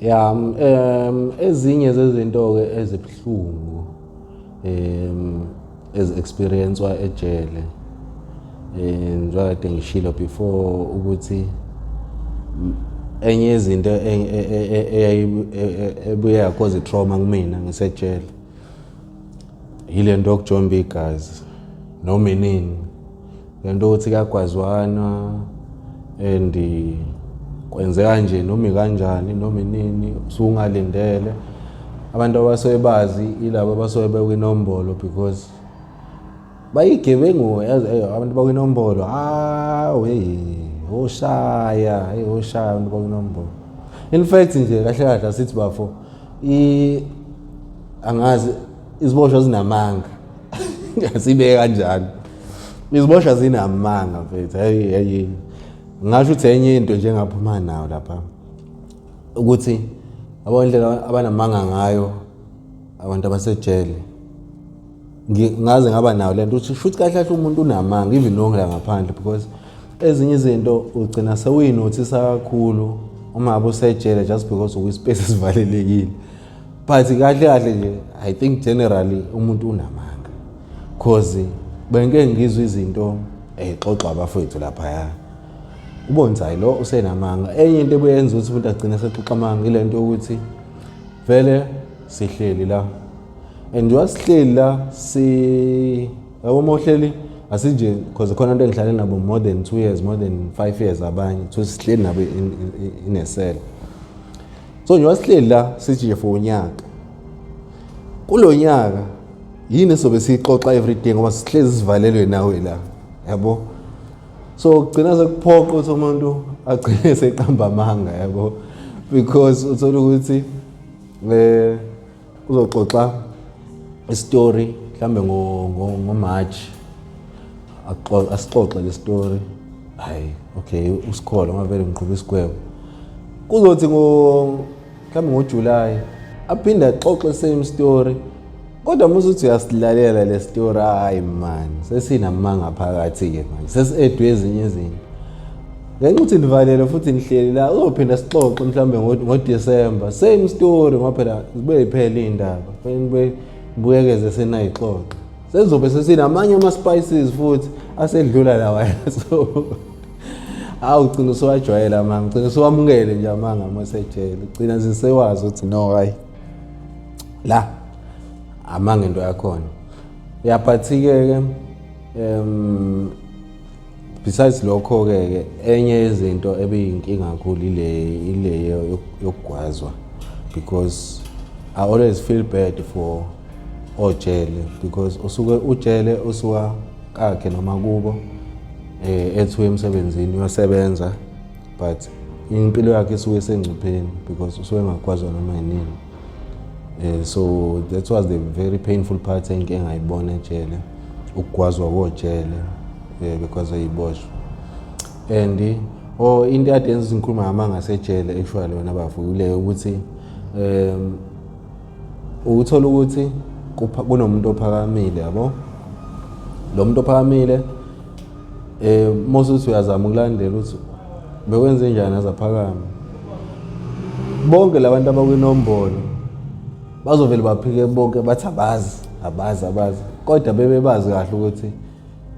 Ya, ezinye zezinto-ke ezibuhlungu ezi-experience-wa ejele, njengoba kade ngishilo before ukuthi enye yezinto ebuye ya-cause i-trauma kumina ngisejele yile nto yokujomba igazi noma inini, le nto ukuthi kuyagwazwana and kwenzeka nje noma ikanjani noma inini usungalindele. Abantu abasuke bazi yilabo abasuke bekwinombolo because bayigebengu, yazi, abantu bakwinombolo, hawu, hey, oshaya, hey, oshaya abantu bakwinombolo. In fact nje, kahle kahle asithi bafo, angazi, iziboshwa zinamanga, asibeke kanjalo, iziboshwa zinamanga mfethu. Hey, hey, ngasho ukuthi enye into nje engaphuma nayo lapha ukuthi yabo indlela abanamanga ngayo abantu abasejele, ngaze ngaba nayo lento ukuthi shuthi kahle kahle umuntu unamanga even nongila ngaphandle, because ezinye izinto ugcina sewuyinothisa kakhulu uma ngabe usejele just because ukwi-space esivalelekile. But kahle kahle nje, I think generally umuntu unamanga, 'cause bengike ngizwe izinto ey'xoxwa abafowethu laphaya, ubone ukuthi hayi, lo usenamanga. Enye into ebuyenza ukuthi umuntu agcine sexoxa amanga ile nto yokuthi vele sihleli la and njengoba sihleli la si yabo, uma uhleli asinje, because khona into engihlale nabo more than 2 years, more than 5 years abanye, so sihleli nabo in a cell. So njengoba sihleli la sithi nje for unyaka, kulo nyaka yini esobe siyixoxa everyday, ngoba sihlezi sivalelwe nawe la, yabo? So kugcina sekuphoqa ukuthi umuntu agcine seqamba amanga, yabo, because uthola ukuthi uzoxoxa i-story mhlambe ngo-March, asixoxe le story, hayi, okay, usikholwa ngoba vele ngiqhuba isigwebo. Kuzothi ngo mhlawumbe ngoJuly aphinde axoxe same story, kodwa uma usuthi uyasilalela le story, hayi man, sesinamanga phakathi-ke manje, sesi-edwe ezinye izinto ngenxa ukuthi nivalele futhi nihleli la. Uzophinda sixoxe mhlawumbe ngoDisemba, same story, ngoba phela zibe yiphela iy'ndaba, fanele nibe nibuyekeze senayixoxa, sezobe sesinamanye ama-spices futhi asedlula lawa. So awu, ugcina usuwajwayela amanga, ugcina usuwamukele nje amanga uma usejele, ugcina nje sewazi ukuthi no, hayi, la amanga into yakhona. Ya, but-ke ke besides lokho-ke ke enye yezinto ebeyinkinga kakhulu ile yokugwazwa, because I always feel bad for ojele, because usuke ujele usuka kakhe noma kubo ethiwe emsebenzini uyosebenza, but impilo yakhe isuke isengcupheni because usuke engagwazwa noma yinini. So that was the very painful part engike ngayibona ejele, ukugwazwa kojele, because ayiboshwa. And oh, into ade yenza ngikhuluma ngamanga asejele actually wena bafo ile ukuthi ukuthola ukuthi kunomuntu ophakamile, yabo, lo muntu ophakamile, mose uthi uyazama ukulandela ukuthi bekwenze njani azaphakama, bonke labantu abakwinombolo bazovele baphike bonke, bathi abazi, abazi, abazi, kodwa bebe bazi kahle ukuthi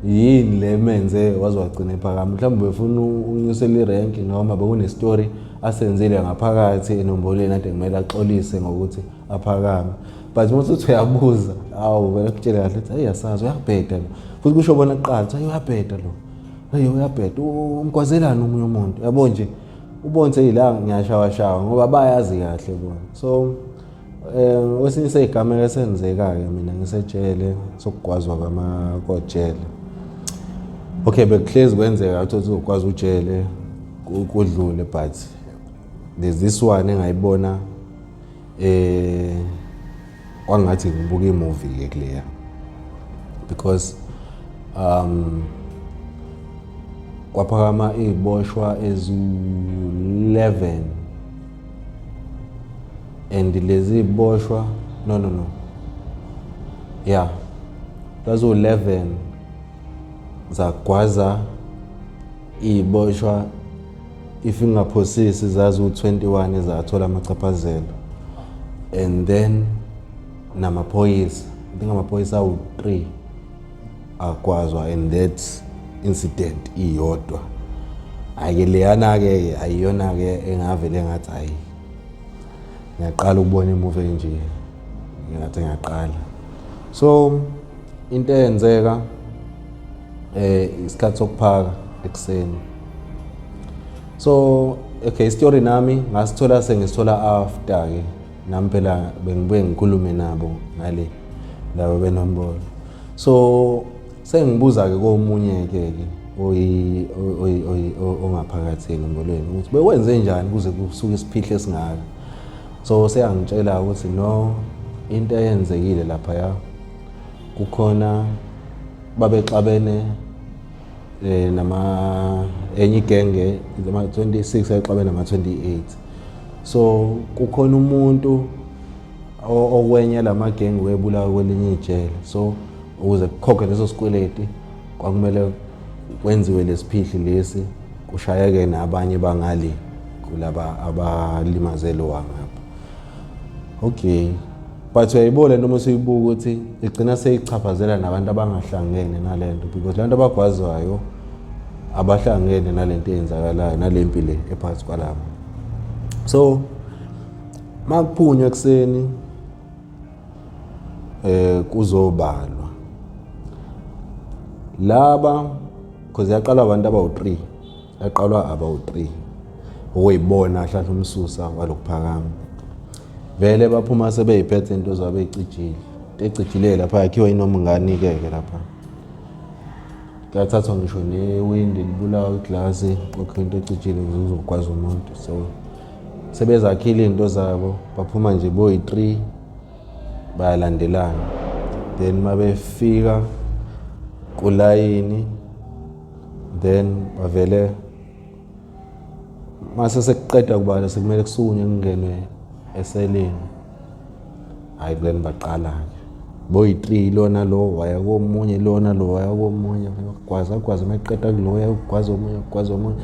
yini le menze waze wagcina ephakama. Mhlawumbe befuna unyusela i-rank noma bekune-story asenzile ngaphakathi enombolweni ade kumele axolise ngokuthi aphakame. But uma uthi uyabuza, awu, vele kutshele kahle ukuthi hayi, asazi, uyabheda lo, futhi kusho bona kuqala ukuthi hayi, uyabheda lo, hayi, uyabheda, umgwazelani omunye umuntu, yabo nje, ubone ukuthi la ngiyashawashawa ngoba bayazi kahle bona. So kwesinye sey'gameko esenzeka-ke mina ngisejele sokugwazwa kwamakojele, okay, bekuhlezi kwenzeka ukuthi uzogwaza ujele kudlule, but there's this one engayibona kwangathi ngibuka i-movie ke kuleya, because kwaphakama iy'boshwa ezu-11 and lezi boshwa, no, yeah, zazu-11 zagwaza iy'boshwa. If ngingaphosisi, zazi u-21 ezathola amachaphazelo, and then namaphoyisa, I think amaphoyisa awu-3 agwazwa in that incident iyodwa. Hhayi-ke, leyana-ke ayiyona-ke engavele ngathi hhayi, ngiyaqala ukubona imuvi enje, ngingathi ngiyaqala. So into eyenzeka, isikhathi sokuphaka ekuseni. So okay, story nami ngasithola, sengisithola after ke nami phela bengibuye ngikhulume nabo ngale labo benombolo. So sengibuza ke komunye ke oyi oyi ongaphakathi enombolweni ukuthi bekwenze njani kuze kusuke isiphihle esingaka. So seyangitshela ukuthi no, into eyenzekile lapha ya kukhona babexabene nama enye igenge, ama 26 ayexabene nama 28. So kukhona umuntu okwenye lamagenge webulawa kwelinye ijele, so ukuze kukhokhe leso sikweleti kwakumele kwenziwe lesiphihli lesi, kushayeke nabanye bangale kulaba abalimaze lo wangapha. Okay, but uyayibona noma usuyibuka ukuthi igcina seyichaphazela nabantu abangahlangene nalento, because lanto abagwazwayo abahlangene nalento eyenzakalayo nalempi le ephakathi kwalabo. So makuphunywa ekuseni kuzobalwa laba, because yaqalwa abantu abawu-3, yaqalwa abawu-3 okuyibona hlahla umsusa walokuphakama. Vele baphuma sebeyiphethe into zabo eyicijile, into ecijile lapha yakhiwa inomngani-ke ke lapha, kuyathathwa ngisho newindi libulawa iglasi, kwakhiwa into ecijile ukuze uzogwaza umuntu. So sebezakhile iy'nto zabo, baphuma nje boyi-3 bayalandelana. Then mabefika kulayini, then bavele mase sekuqeda kubala, sekumele kusukunywe kungenwe eseleni. Hhayi, then baqala-ke boyi-3, lona lo waya komunye, lona lo waya komunye, gwaza gwaza, meqeda kuloya ugwaza omunye, ugwaza omunye,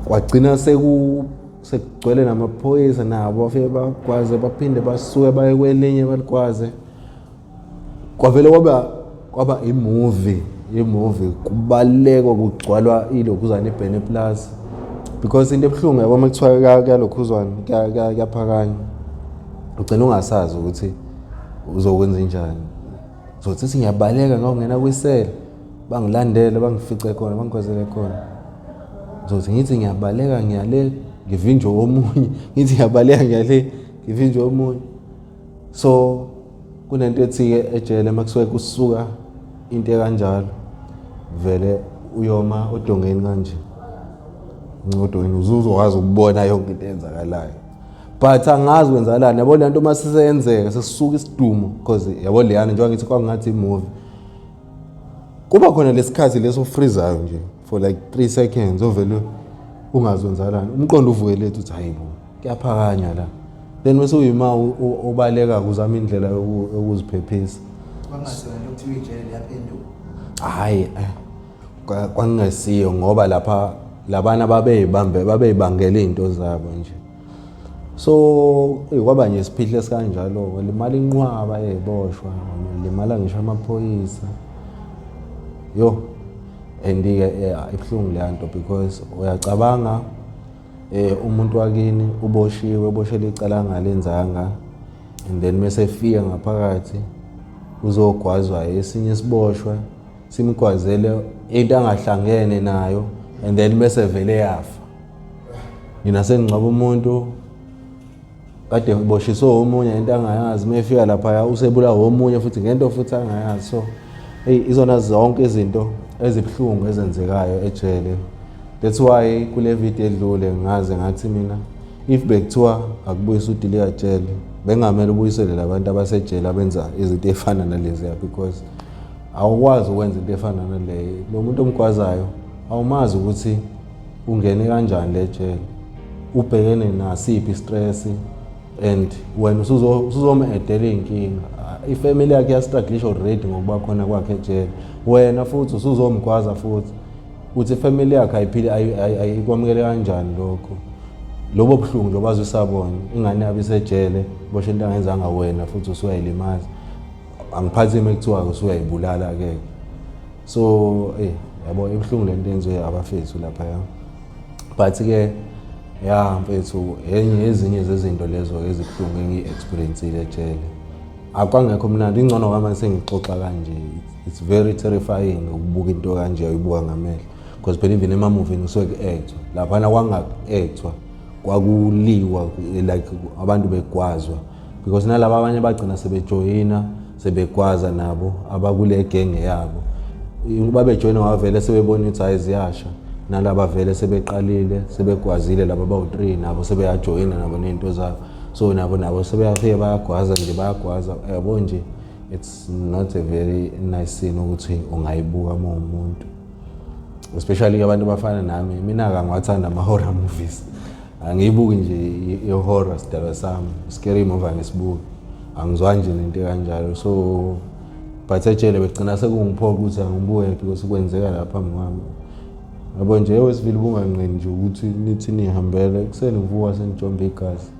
kwagcina sekugcwele namaphoyisa nabo bafike bagwaze, baphinde basuke baye kwelinye baligwaze. Kwavele kwaba imovie, kubalekwa, kugcwalwa ilokhuzana iBhene Plus, because into ebuhlungu, yabo, uma kuthiwa kuyalokhuzwana, kuyaphakanywa, ugcina ungasazi ukuthi uzokwenza njani. Uzothi sithi ngiyabaleka ngawungena kwisele, bangilandele, bangifice khona, bangikhwezele khona. Ngizothi ngithi ngiyabaleka ngiyale, ngivinjwe omunye, ngithi ngiyabaleka ngiyale, ngivinjwe omunye. So kunento ethi-ke ejele uma kusuke kusuka into ekanjalo, vele uyoma odongeni kanje, odongeni uzuzokwazi ukubona yonke into eyenzakalayo, but angazi kwenzakalani. Yabo, le nto uma siseyenzeka sesisuka isidumo, because yabo leyana, njengoba ngithi kwakungathi imovie, kuba khona lesikhathi leso freezayo nje for like 3 seconds, ovele ungazi kwenzakalani, umqondo uvuke lethu uthi hayi bo, kuyaphakanywa la. Then bese uyima ubaleka uzama indlela yokuziphephisa. Kwangaziwa into kuthiwa ijele liyaphenduka. Hhayi, kwakungesiyo, ngoba lapha labana babeyibambe, babeyibangela iy'nto zabo nje. So eyi, kwaba nje isiphihlo esikanjalo, limala inqwaba ey'boshwa, limala ngisho amaphoyisa. Yo, and-ke ibuhlungu leya nto, because uyacabanga umuntu wakini uboshiwe, uboshelwe icala angalenzanga, and then mase efika ngaphakathi uzogwazwa esinye isiboshwa, simgwazele into angahlangene nayo, and then bese vele yafa. Mina sengingcwaba umuntu kade boshiswe omunye into angayazi, uma efika laphaya usebulawa omunye futhi ngento futhi angayazi. So eyi, izona zonke izinto ezibuhlungu ezenzekayo ejele. That's why kule video edlule ngaze ngathi mina, if bekuthiwa akubuyisa udilika jele, bengamele ubuyisele labantu abasejele abenza izinto ey'fana naleziya, because awukwazi ukwenza into efana naleyo. Lo muntu omgwazayo awumazi ukuthi ungene kanjani le jele, ubhekene nasiphi stress, and wena usuzom-addela iy'nkinga. Ifamily yakhe iyastrugglisha already ngokuba khona kwakhe ejele, wena futhi usuzomgwaza futhi. Uthi ifamily yakhe ayiphili, ayikwamukele kanjani lokho, lobo buhlungu nje bazwisabona ingane yabo isejele, boshe into angenzanga wena, futhi usuyayilimaza. Angiphathi uma kuthiwa usuyayibulala ke. So yabo, ibuhlungu lento enziwe abafethu lapha ya. But ke ya mfethu, enye ezinye zezinto lezo ezibuhlungu engiyi-experience-ile ejele, akwangekho mnandi. Ingcono kwami sengixoxa kanje. It's very terrifying ukubuka into kanje, uyibuka ngamehlo, because phela even emamuvini kusuke ku-actwa, laphana kwangaku-actwa, kwakuliwa like abantu begwazwa, because nalaba abanye bagcina sebejoyina, sebegwaza nabo abakule genge yabo. Babejoyina wavele sebebona ukuthi hayi, ziyasha, nalaba vele sebeqalile sebegwazile, laba bawu-3 nabo sebeyajoyina nabo ney'nto zabo, so nabo sebeyafike bayagwaza nje, bayagwaza, yabo nje. It's not a very nice scene ukuthi ungayibuka uma umuntu, especially abantu abafana nami. Mina angiwathanda ama-horror movies, angiyibuki nje i-horror, sidalwa sami, scary movie angisibuki, angizwani nje nento kanjalo. So but ejele begcina sekungiphoqa ukuthi angibuke because kwenzeka lapha phambi kwami, yabo nje. Ewesivile ubunganqeni nje ukuthi nithi nihambele ekuseni, uvuka senijomba igazi.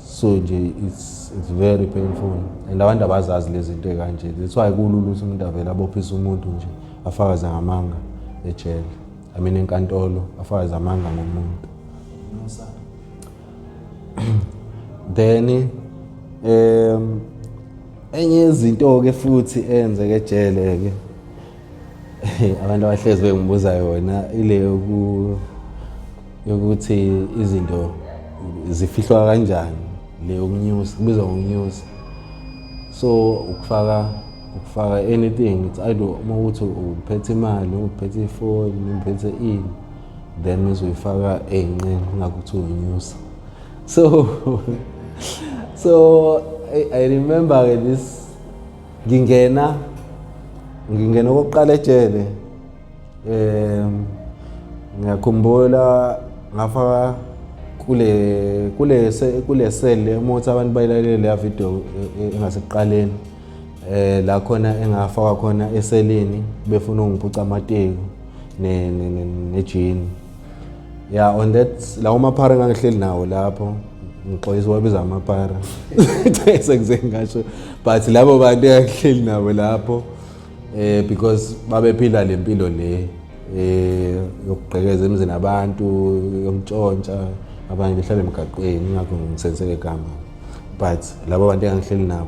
So nje it's very painful and abantu abazazi lezi zinto ey'kanje. That's why kulula ukuthi umuntu avele abophise umuntu nje, afakaze ngamanga ejele, I mean enkantolo, afakaze amanga ngomuntu. Musa. Then enye yezinto ke futhi eyenzeke ejele ke, abantu abahlezi bengibuza yona, ile yokuthi izinto zifihlwa kanjani, le yokunyusa, kubizwa ngokunyusa. So ukufaka anything, it's either uma ukuthi uphethe imali, uphethe ifoni, uphethe ini, then uzoyifaka ey'nqeni, kungakho kuthiwa unyusa. So I remember ke this, ngingena okokuqala ejele, ngiyakhumbula ngafaka kule cell umuthi abantu bayilalele leya video engasekuqaleni, la khona engafakwa khona eselini, befuna ungiphuca amateki nejini ya. On that lawo maphara engangihleli nawo lapho, ngixolisa wabiza amaphara, sekuze ngasho, but labo bantu engangihleli nabo lapho, because babephila le mpilo le yokugqekeza emizini abantu, yokuntshontsha, abanye behlala emgaqweni, ingakho ngisensele igama. But labo bantu engangihleli nabo,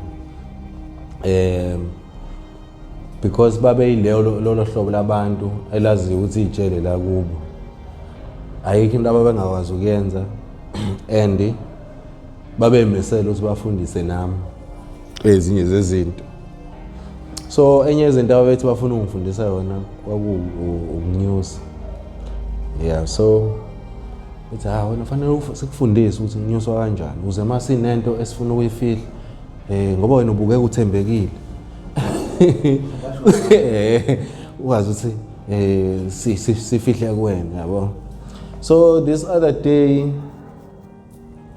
because babeyileyo lolo hlobo labantu elaziyo ukuthi ijele la kubo ayikho into ababengakwazi ukuyenza, and babemisela ukuthi bafundise nami ezinye zezinto. So enye yezinto ababethi bafuna ungifundisa yona kwaku ukunyusa, yeah. So uthi, "Ha, wena fanele sikufundise ukuthi kunyuswa kanjani, ukuze uma sinento esifuna ukuyifihla, ngoba wena ubukeka uthembekile, ukwazi ukuthi sifihle kuwena," yabo. So this other day,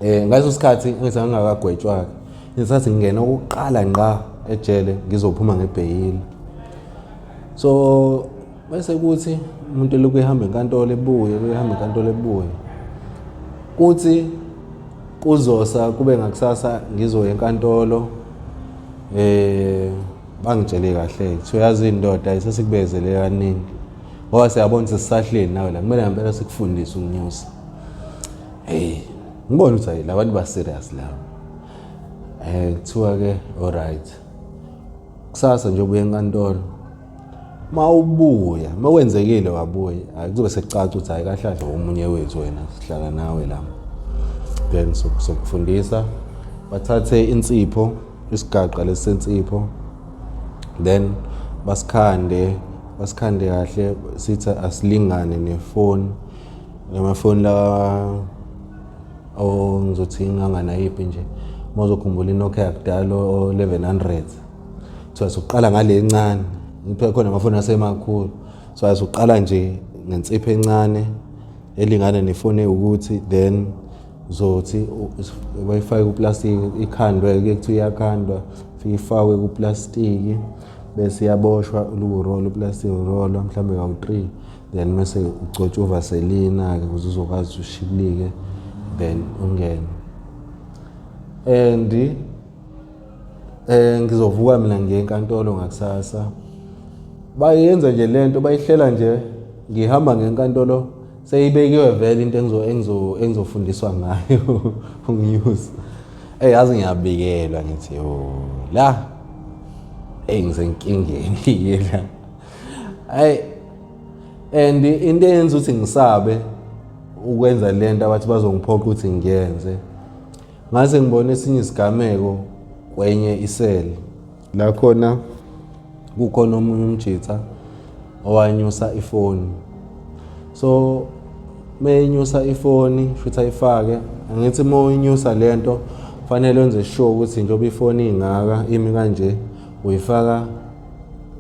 ngaleso sikhathi ngithi ngingakagwetshwa ke, ngisathi ngingena ukuqala ngqa ejele, ngizophuma ngebheyili. So bese kuthi umuntu elokhu ehamba enkantolo ebuye, ehamba enkantolo ebuye, kuthi kuzosa kube ngakusasa ngizoya enkantolo, bangitshele kahle, kuthiwa, "Yazi indoda, isesikubekezele kaningi, ngoba siyabona ukuthi sisahleli nawe la, kumele ngempela sikufundise ukunyusa." Hey, ngibona ukuthi hayi, labantu ba serious laba. Kuthiwa ke, "Alright, kusasa nje ubuye enkantolo, mawubuya, makwenzekile wabuya, hayi, kuzobe sekucaca ukuthi hayi, kahle kahle omunye wethu wena, sihlala nawe la, then sokufundisa." Bathathe insipho, isigaqa lesensipho, then basikhande kahle, sithi asilingane nefoni, lamafoni lawa o ngizothi inganganayiphi nje, uma uzokhumbula iNokia yakudala o-1100. Kuthiwa sokuqala ngale encane, ngiphe khona amafoni asemakhulu. So asoqala nje ngensipho encane elingana nefoni ewukuthi, then uzothi bayifake kuplastiki, ikhandwe ke, kuthiwa iyakhandwa, fike ifakwe kuplastiki, bese iyaboshwa, lukurolwa uplastiki, urolwa mhlawumbe kawu-3. Then mase ugcotsha uvaselina-ke ukuze uzokwazi ukuthi ushibilike, then ungene. And ngizovuka mina ngiye enkantolo ngakusasa. Bayenza nje lento, bayihlela nje, ngihamba ngenkantolo seyibekiwe vele into engizofundiswa ngayo unginyusa. Ey, yazi ngiyabikelwa ngithi yo la, ey, ngisenkingeni la. Ay, and into eyenza ukuthi ngisabe ukwenza lento abathi bazongiphoqa ukuthi ngiyenze, ngase ngibona esinye isigameko kwenye isele la khona kukhona omunye umjitha owanyusa ifoni. So meyinyusa ifoni, futhi ayifake, angithi uma uyinyusa lento fanele wenze sure ukuthi njengoba ifoni ingaka imi kanje, uyifaka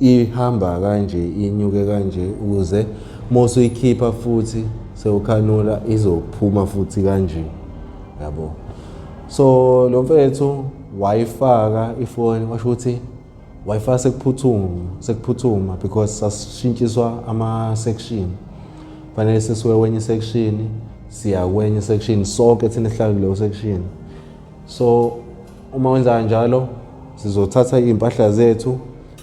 ihamba kanje, inyuke kanje, ukuze uma usuyikhipha futhi sewukhanula izophuma futhi kanje, yabo. So lo mfethu wayifaka ifoni, kwasho ukuthi wayifaka sekuphuthuma, sekuphuthuma, because sasishintshiswa ama-section, fanele sisuke kwenye section siya kwenye section, sonke thina sihlala kuleyo section. So uma wenza kanjalo, sizothatha iy'mpahla zethu,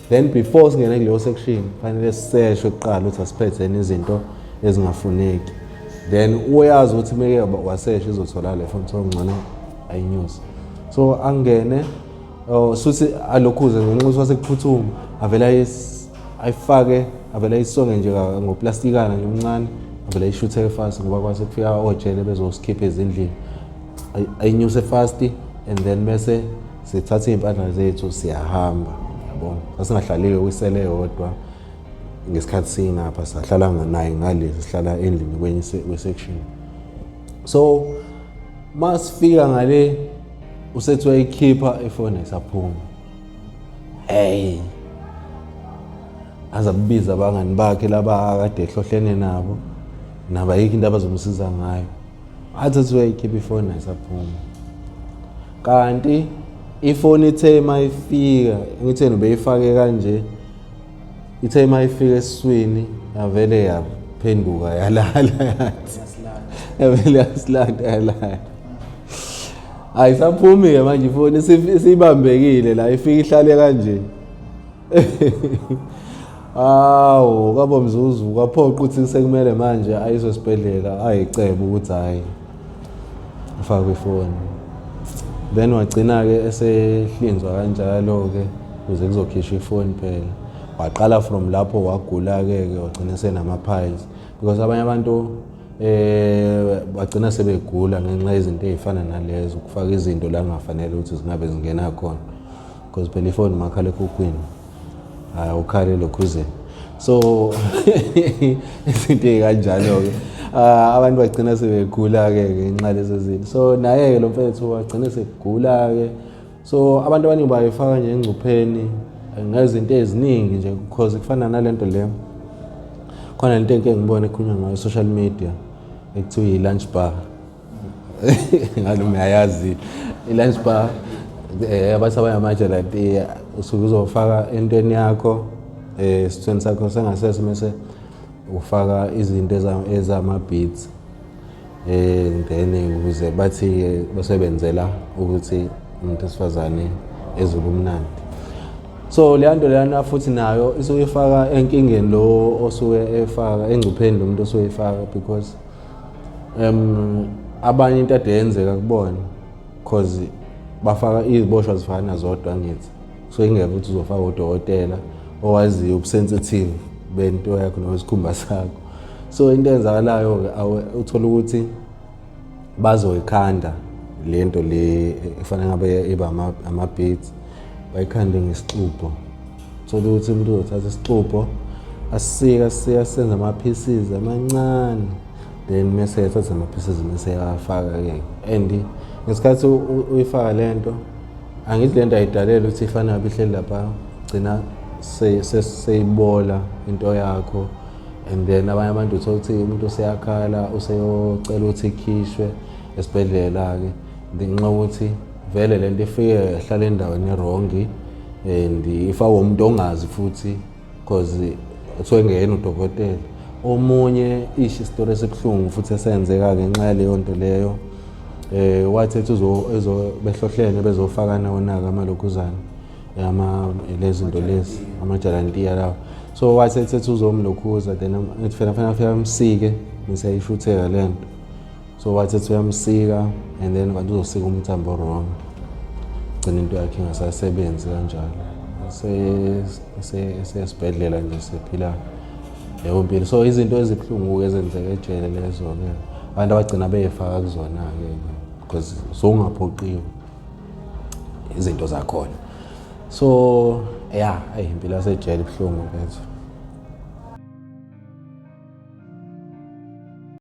then before singene kuleyo section fanele siseshwe kuqala ukuthi asiphethe yini izinto ezingafuneki. Then uyazi ukuthi meke wasesha izothola le phone, so ngcono ayinyuse. So angene, oh, suthi alokhuze ngenxa ukuthi wasekuphuthuma, avele ayifake, avele ayisonge nje ngoplastikana nje omncane, avele ayishuthe fast, ngoba kwase kufika ojele bezosikhipha ezindlini. Ayinyuse fast and then bese sithatha iy'mpahla zethu siyahamba, yabo. Sasingahlalile kwisele yodwa ngesikhathi singapha, sahlala naye ngale, sihlala endlini kwenye kwe-section. So masifika ngale, usethi uyayikhipha ifoni, ayisaphuma. Hey, aze abiza abangani bakhe laba akade ehlohlene nabo, nabo ayikho into abazomsiza ngayo. Athi athi uyayikhipha ifoni, ayisaphuma. Kanti ifoni ithe mayifika, ngitheni, ubeyifake kanje, ithe mayifika esiswini yavele yaphenduka yalala, yathi yavele yasilanda yalala, ayisaphumi-ke manje ifoni, isibambekile la, ifike ihlale kanje. Awu, kwabo mzuzu kwaphoqa ukuthi sekumele manje ayiswe esibhedlela, ayicebe ukuthi hhayi, ufakwe ifoni. Then wagcina-ke esehlinzwa kanjalo-ke ukuze kuzokhishwa ifoni phela. Waqala from lapho wagula-ke ke, wagcina esenama-piles, because abanye abantu bagcina sebegula ngenxa yezinto ey'fana nalezo, ukufaka izinto la kungafanele ukuthi zingabe zingena khona, because phela ifoni umakhalekhukhwini, hayi ukhale lokhuzeni. So izinto ey'kanjalo-ke, abantu bagcina sebegula-ke ngenxa lezo zinto. So naye-ke lo mfethu wagcina segula-ke. So abantu abaningi bayifaka nje engcupheni ngezinto eziningi nje, because kufana nalento le, khona lento enke ngibona ekhulunywa ngayo social media ekuthiwa i-lunch bar. Ngalo ngiyayazi i-lunch bar, abathi abanye amajelatiya, usuke uzofaka entweni yakho, esithweni sakho sengasese, mese ufaka izinto ezama-beads, then ukuze bathi basebenzela ukuthi umuntu wesifazane ezwe ubumnandi. So leya nto leyana futhi nayo isuke ifaka enkingeni lo osuke efaka, engcupheni lo muntu osuke efaka, because abanye into ade yenzeka kubona, cause bafaka iziboshwa zifana zodwa, ngithi so ingeke ukuthi uzofaka udokotela owaziyo ubusensitive bento yakho noma isikhumba sakho. So into eyenzakalayo-ke, uthola ukuthi bazoyikhanda lento le efanele ngabe iba ama-beads, bayikhande ngesixubho. Thola ukuthi umuntu uzothatha isixubho, asisike, asisike, asenze ama-pieces amancane, then mese ethatha ama-pieces mese eyawafaka-ke. And ngesikhathi uyifaka lento, angithi lento ayidalelwe ukuthi ifane ngabe ihleli lapha, gcina seyibola into yakho. And then abanye abantu uthola ukuthi umuntu useyakhala, useyocela ukuthi ikhishwe esibhedlela-ke, ngenxa yokuthi vele lento ifike yahlala endaweni e-wrong and ifakwe umuntu ongazi futhi, cause kuthiwe engeyena udokotela. Omunye ishi isitori esibuhlungu futhi esenzeka ngenxa yaleyo nto leyo, wathi ethi uzo ezo behlohlene bezofakana wona-ke amalokhuzana ama lezi zinto lezi, amajalantiya lawo. So wathi ethi uzomlokhuza, then ngithi fena fena fika amsike, ngisayishutheka le nto. So wathi ethi uyamsika and then kanti uzosika umthambo wrong, gcina into yakhe ingasasebenzi kanjalo, esesibhedlela nje sephila leyo mpilo. So izinto ezibuhlungu-ke ezenzeka ejele lezo-ke, abantu abagcina beyifaka kuzona-ke because sowungaphoqiwe izinto zakhona. So yeah, eyi, impilo yasejele ibuhlungu mfethu.